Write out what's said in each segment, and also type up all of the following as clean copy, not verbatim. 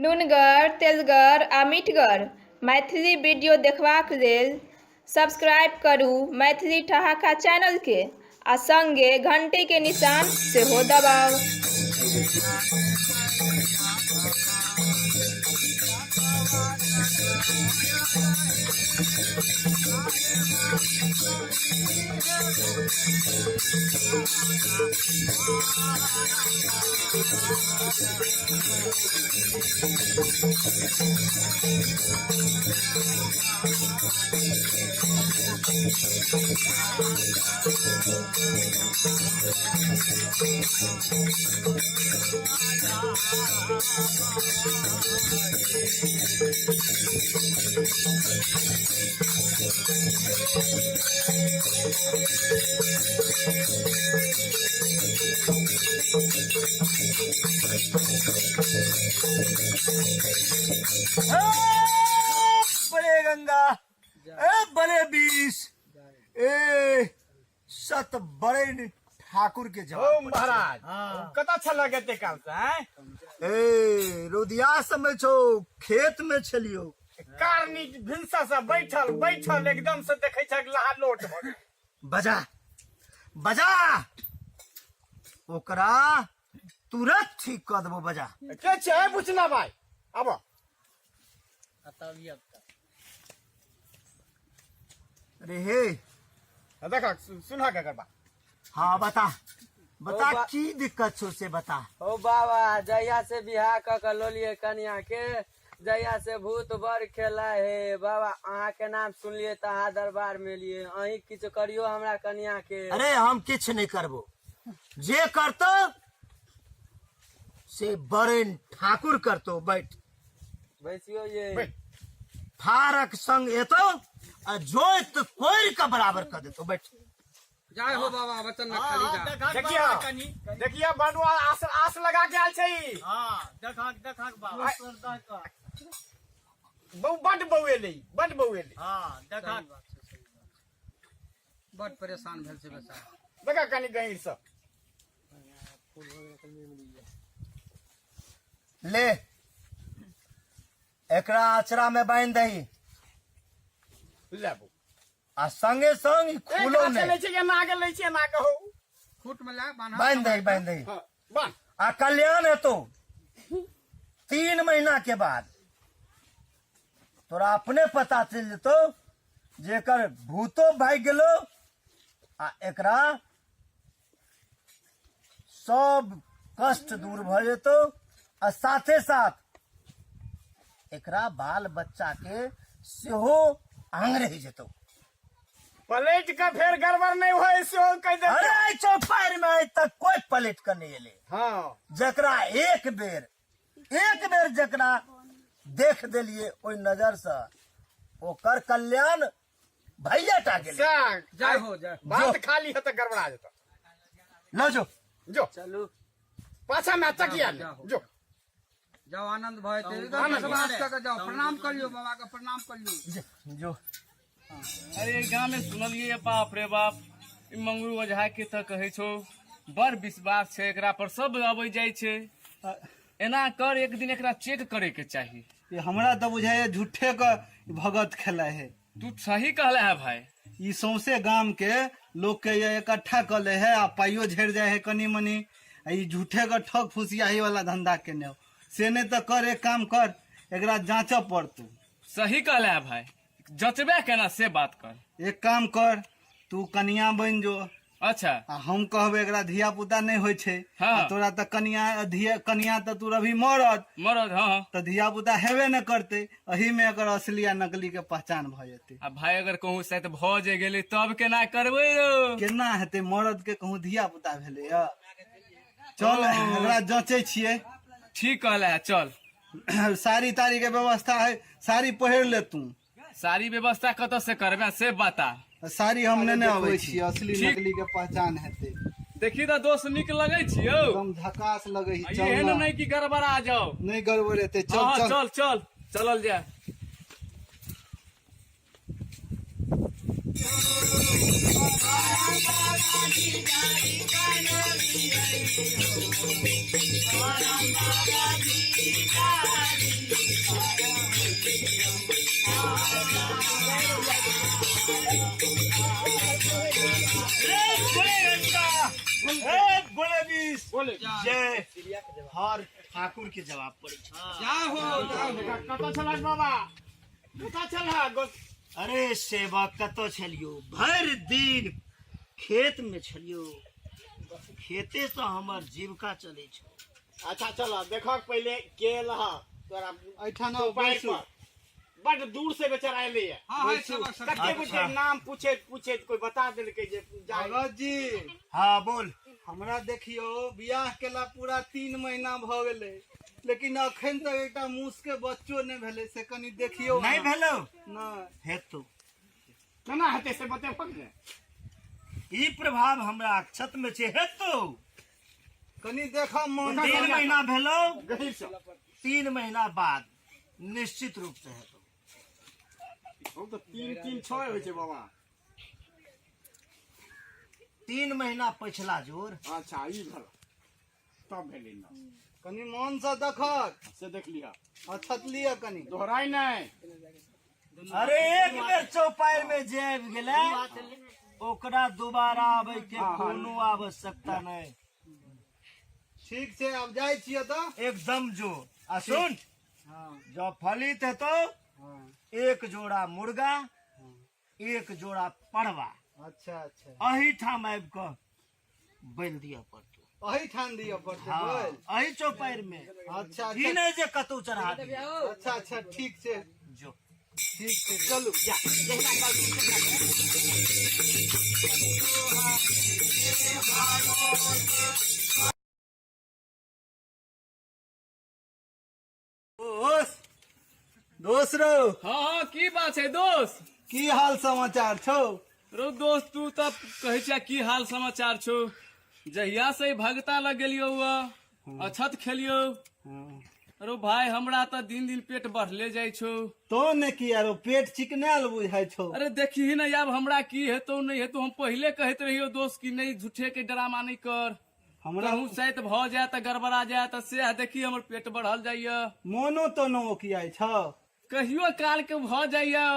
नुनगर, तेलगर आ मीठगर मैथिली वीडियो देखबाक लेल सब्सक्राइब करू मैथिली ठहाका चैनलके आ संगे घंटीके निशान सेहो दबाउ। बड़े गंगा ए बड़े बीस ए सत बड़े ठाकुर के ओ जवाब महाराज कतऽ छल गते काल से आँय? ए रोदिया समय छौ खेत में छलियो कारनी भिनसा से बैठल बैठल एकदम से देखै छक लहा लोट भऽ गेल। बजा बजा ओकरा तुरंत ठीक कऽ देबो बजा के छै बुचना भाई आब अरे हे देख सुना के करबा हाँ बता बता ओ बा- की दिक्कत छौ से बता ओ बाबा जहिया से बियाह कऽ के लोलिए कनिया के जहिया से भूत बड़ खेला हे बाबा अहाँ के नाम सुनलिए तऽ अहाँ दरबार में एलिए अहीं किछु करियो हमरा कनिया के अरे हम किछु नहीं करबो जे करतो से बरेन ठाकुर करतो बैठ बैसियो ये बैठ। फारक संग एतो आ जोत कोरि के बराबर कर देतो बैठ जय हो बाबा वचन न खाली जा देखिया देखिया बंडुआ आस आस लगा के आयल छै ई। देखक देखक बाबा बहु बड बौएलै बड बौएलै हाँ देखक बड परेशान भेल छै बेचारा देखा कनी गहीर से ले एकरा आचरा में बांध दही ले बौ आ संगे संग ई खुलो एक हाथे नहीं लै छै एना के लै छै एना के हो खूट में ला बान्हा बांध दही बांध दही हाँ, बान्ह आ कल्याण हेतो 3 महीना के बाद तोरा अपने पता चलि जेतौ जेकर भूतो भागि गेलो आ एकरा सब कष्ट दूर भऽ जेतौ आ साथे साथ एकरा बाल बच्चा के सेहो आंग रहि जेतौ पलट के फेर गड़बड़ नहीं होय सेहो कहि दे अरे एहि चौपाड़ि में आइ तक कोई पलट के नहीं एलै जकरा एक बेर एक बेर जकरा देख देलिए ओहि नजर से ओकर कल्याण भैया टा गेलै सैह जय हो जय हो। बात खाली है तऽ गड़बड़ा जेतौ ल जो जो चलू पाछा में तकिया ले जाओ। जो जाओ आनंद भय ते एकदम आनंद विश्वास कऽ के जाओ प्रणाम कर लियो बाबा के प्रणाम कर लियो जो अरे गाँव में सुनलिए बाप रे बाप ई मंगरू ओझा के तऽ कहै छौ बड़ विश्वास छै एकरा पर सब अबै जाइ छै एना कर एक दिन एकरा चेक करे के चाही ये हमरा तऽ बुझाइए झूठे के भगत खेला है तू सही कहले है भाई ई सौंसे गाम के लोग के ये इकट्ठा कऽ ले है आ पाइयो झेड़ जाए है कनी मनी आ ई झूठे के ठग फुसियाही वाला धंधा केने हो से नहीं तऽ कर एक काम कर एकरा जांचऽ पड़तौ सही कहले है भाई जचबे केना से बात कर एक काम कर तू कनिया बनि जो आ हम कहबै एकरा धिया पुता नहि होइ छै आ तोरा तऽ कनिया धिया कनिया तऽ तू रवि मरद मरद हाँ तऽ धिया पुता हेबे नहि करतै एही मे एकर असली आ नकली के पहचान भऽ जेतै आ भाई अगर कहूँ शायद भऽ जे गेलै तब केना करबै रौ केना हेतै मरद के कहूँ धिया पुता भेलै य चल एकरा जँचै छियै ठीक कहले है चल साड़ी ताड़ी के व्यवस्था है साड़ी पहिर ले तू सारी व्यवस्था कतऽ से करबे से बता साड़ी हम नेने अबै छी असली ठीक। नकली के पहचान हेतै देखी तऽ दोस्त नीक लगै छियौ एकदम झकास लगै है चल एहन ना। नहि कि गड़बड़ा जाओ नहि गड़बड़ हेतै चल हाँ चल चल चल चलल जाय जय हर ठाकुर के जवाब पड़े छै। कतऽ छलक बाबा कतऽ छलक अरे सेवक कतऽ छलियो भरि दिन खेत में छलियो खेते से हमर जीविका चलै छै अच्छा चल देखक पहिले के लह तोरा एहिठाम चौपाई बैसू पर बड दूर से बेचारा एलै है हाँ हाँ सेवक सब कते गोटे नाम पूछैत पूछैत कोई बता देलकै जे जा भगत जी हाँ बोल हमरा देखियो बियाह केला पूरा 3 महीना भऽ गेलै लेकिन अखन तक एकटा मूस के बच्चो नहि भेलै से कनि देखियो नहीं भेलो नहि हेतु केना हेतै से बतेबहक ने ई प्रभाव हमरा अक्षत में छै हेतु कनि देखऽ मन 3 महीना भेलो गहीर से 3 महीना बाद निश्चित रूप से हेतु हम तऽ 3 3 6 होइ छै बाबा 3 महीना पछिला जोर अच्छा ई भेल तब भेलै न कनि मन से देखक से देख लिअ अक्षत लिअ कनि दोहराइ नहि अरे एक बेर चौपाई में जे आबि गेलै ओकरा दोबारा आबै के कोनो आवश्यकता नहीं ठीक छै आब जाइ छियै तऽ एकदम जो आ सुन हँ जब फलित हेतौ हँ एक जोड़ा मुर्गा एक जोड़ा पड़वा अच्छा अच्छा एही ठाम आबि कऽ बलि दिअ पड़तौ एही ठाम दिअ पड़तै हाँ बलि एही चौपाड़ि में अच्छा ई अच्छा नहि जे कतौ चढ़ा दिअ अच्छा अच्छा ठीक छै जो ठीक छै चलू जा दोस्त दोस्त रौ हाँ हाँ की बात छै दोस्त की हाल समाचार छौ रौ दोस्त तू तऽ कहै छियै की हाल समाचार छौ जहिया से ई भगता लग गेलियौ अछत खेलियौ रौ भाई हमरा तऽ दिन दिन पेट बढ़ले जाइ छौ तो ने किया रौ पेट चिकनायल बुझाइ छौ अरे देखही ने आब हमरा की हेतौ नहि हेतौ हम पहिले कहैत रहियौ दोस्त कि नहि झूठे के ड्रामा नहि कर हमरा कहूँ सैत भऽ जाय तऽ गड़बड़ा जाय तऽ सएह देखी हमर पेट बढ़ल जाइया मोनो तोनो ओकियाइ छौ कहियो काल के भऽ जाइया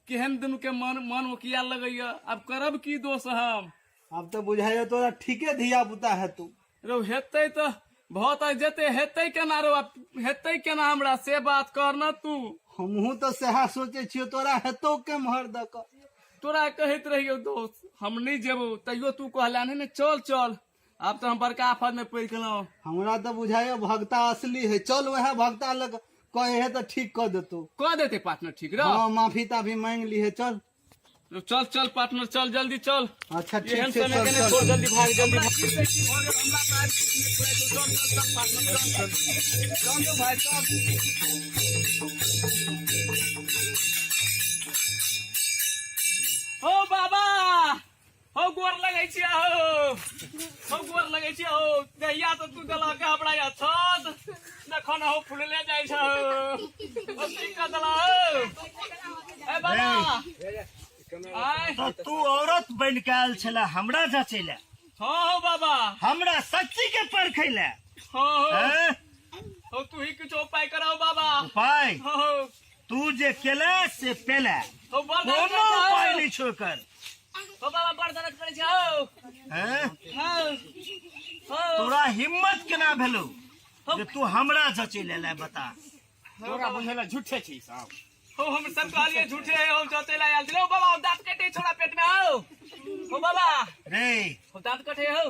केहन दुनू के मन मन ओकिया लगैया आब करब की दोष हम आब तऽ बुझाइया तोरा ठीके धिया पुता हेतौ रौ हेतै तऽ भऽ तऽ जेतै हेतै केना रौ आब हेतै केना हमरा से बात कर न तू हमहूँ तऽ सएह सोचै छियौ तोरा हेतौ केम्हर दऽ कऽ तोरा कहैत रहियौ दोस्त हम नहि जेबौ तैयो तू कहला नहि ने चल चल आब तऽ हम बड़का आफत में पड़ि गेलहुँ हमरा तऽ बुझाइया भगता असली है चल वएह भगता लग कहे है तऽ ठीक कऽ देतौ कऽ देते पार्टनर ठीक रह हाँ माफी ताफी मांगि ली है चल चल चल पार्टनर चल जल्दी चल अच्छा ठीक एहन छै समय चल के चल छोड़ जल्दी भाग जल्दी भाग। हो बाबा हो गोर लगै छी हो हो गोर लगै छी हो दहिया तऽ तू देलक हमरा या छत देखो न हो फुलले जाइ छ हो की कऽ देला हो ए बाबा आय तऽ तू औरत बनि के आयल छले हमरा जचै लए हाँ हो बाबा हमरा शक्ति के परखै लए हाँ हो हैं? हो तू ही कुछ उपाय कराओ बाबा उपाय हो हो तू जे केले से पेले हो बड़ दर्द कोनो करै उपाय छै नहीं छो कर हो बाबा बड़ दर्द करै छै हो हैं? हाँ हो तोरा हिम्मत केना भेलो जे तू हमरा जचे ले ले बता तोरा बुझेला झूठे छै ई सब हो हम सब कहलिए झूठे है हम जते ला आयल छलै। हो बाबा दांत कटे छोड़ा पेट में हो हो बाबा रे हो दांत कटे हो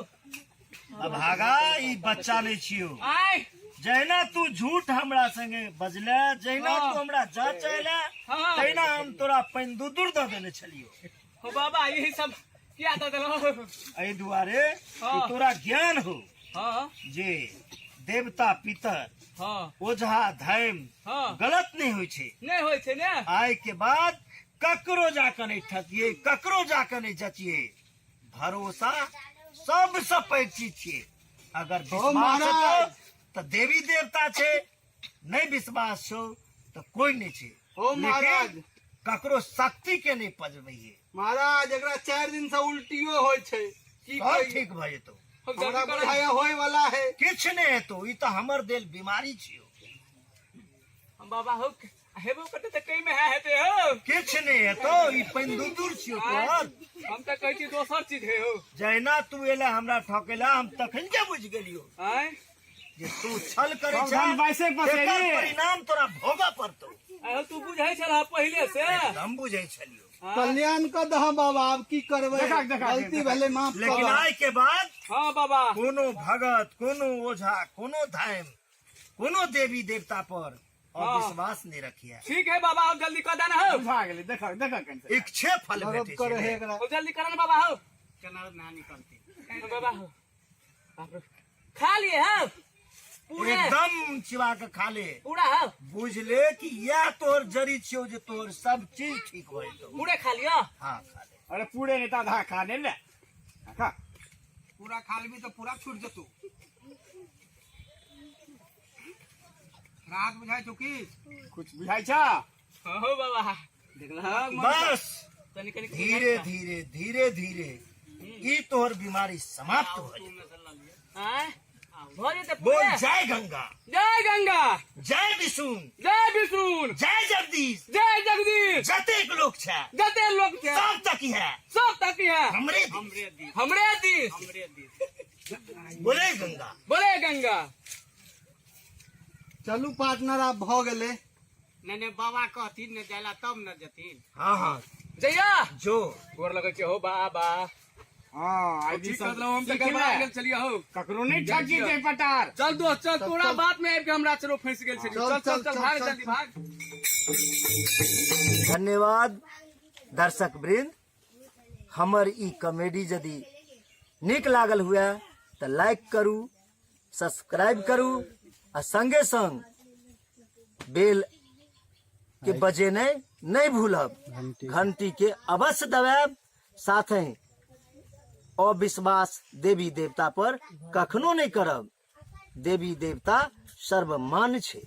अभागा ई बच्चा नहीं छियो आय जहिना तू झूठ हमरा संगे बजले जहिना हाँ। तू हमरा जांच अयले हाँ। तहिना हम तोरा पानि दूर दूर दऽ देने छलियो हो बाबा यही सब किया दऽ देलहो एहि दुआरे कि हाँ। तोरा ज्ञान हो हाँ जे देवता पितर हाँ ओझा धैम हाँ गलत नहीं होइ छै नहि होइ छै ने आइ के बाद ककरो जाकऽ नहि ठकिए ककरो जाकऽ नहि जचिए भरोसा सबसँ पैघ चीज छियै अगर विश्वास महाराज। हेतौ तऽ देवी देवता छै नहि विश्वास छौ तऽ कोई नहि छै ओ लेकिन महाराज। ककरो शक्ति के नहि पजबै हे। महाराज एकरा 4 दिन से उल्टियो होइ छै की सब कहियै? ठीक भऽ जेतौ। हम हमरा जल्दी करब। बुझाइया होय वाला है। किछु नहि हेतौ, ई तऽ हमर देल बीमारी छियौ। हम बाबा हो हेबो करते तऽ कई में है हेते हो। किछु नहि हेतौ, ई पैंदुदुर छियौ तोहर। हम तऽ कहै छी दोसर चीज है हो। जहिना तू एला हमरा ठकेला, हम तखन के बुझि गेलियौ आँय जे तू छल करै सब छह, धन बाइसे पसेरी। एकर परिणाम तोरा भोगऽ पड़तौ। आँय, तू बुझै छलह पहिले से? हम बुझै छलियौ। कल्याण कऽ दह बाबा, आब की करबै? देखा, देखा, गलती देखा। भेलै, माफ लेकिन कर। आइ के बाद हाँ बाबा, कोनो भगत, कोनो ओझा, कोनो धाम, कोनो देवी देवता पर अविश्वास नहीं रखिए। ठीक है बाबा, अब जल्दी कर देना हो। बुझा गेलै, देखा देखा कनि। इच्छे फल मदद भेटै करे छै। हे एकरा। अब जल्दी करन बाबा हो। केना ना निकलते बाबा हो। बाप रे। खा लिए हो पूरे? एकदम चिबा के खा ले पूरा हो। बुझ ले कि यह तोहर जड़ी छियौ जे तोहर सब चीज ठीक हो जेतौ। पूरे खा लियो? हाँ, खा ले। अरे पूरे नहीं तऽ आधा खा ले ले खा। पूरा खा लेबी तऽ पूरा छूट जेतौ। राहत बुझाइ छौ की? कुछ बुझाइ छ? हाँ हो बाबा, देखला। बस तनी कनी धीरे धीरे धीरे धीरे ई तोहर बीमारी समाप्त हो जेतौ। आँय, भऽ जेतै बोल पूरे? जय गंगा। जय गंगा। जय विष्णु। जय विष्णु। जय जगदीश। जय जगदीश। जतेक लोक छै, जते लोक छै, सब तक है, सब तक है हमरे दिस। हमरे दिस, हमरे दिस, हमरे दिस। बोले गंगा। बोले गंगा। चलू पार्टनर, आब भऽ गेलै। नहि नहि, बाबा कहथिन ने जाइला तब ने जथिन। हाँ हाँ, जइया जो गोर लगै छै हो बाबा। हाँ, आइ ठीक सब कर देलहुँ हम तऽ, सीख गड़बड़ा ले। गेल छलियै हो। ककरो नहि ठकी छै पटार। चल दोस्त चल, तोरा बात में आबि के हमरा चलो फंसि गेल छलियै। चल, चल चल चल, चल, भाग चल, जल्दी भाग। धन्यवाद दर्शक वृंद। हमर ई कॉमेडी यदि नीक लागल हुए तऽ लाइक करू, सब्सक्राइब करू आ संगे संग बेल के बजेनाइ नहि भूलब, घंटी के अवश्य दबायब। साथे अविश्वास देवी देवता पर कखनो नहि करब। देवी देवता सर्वमान्य छै।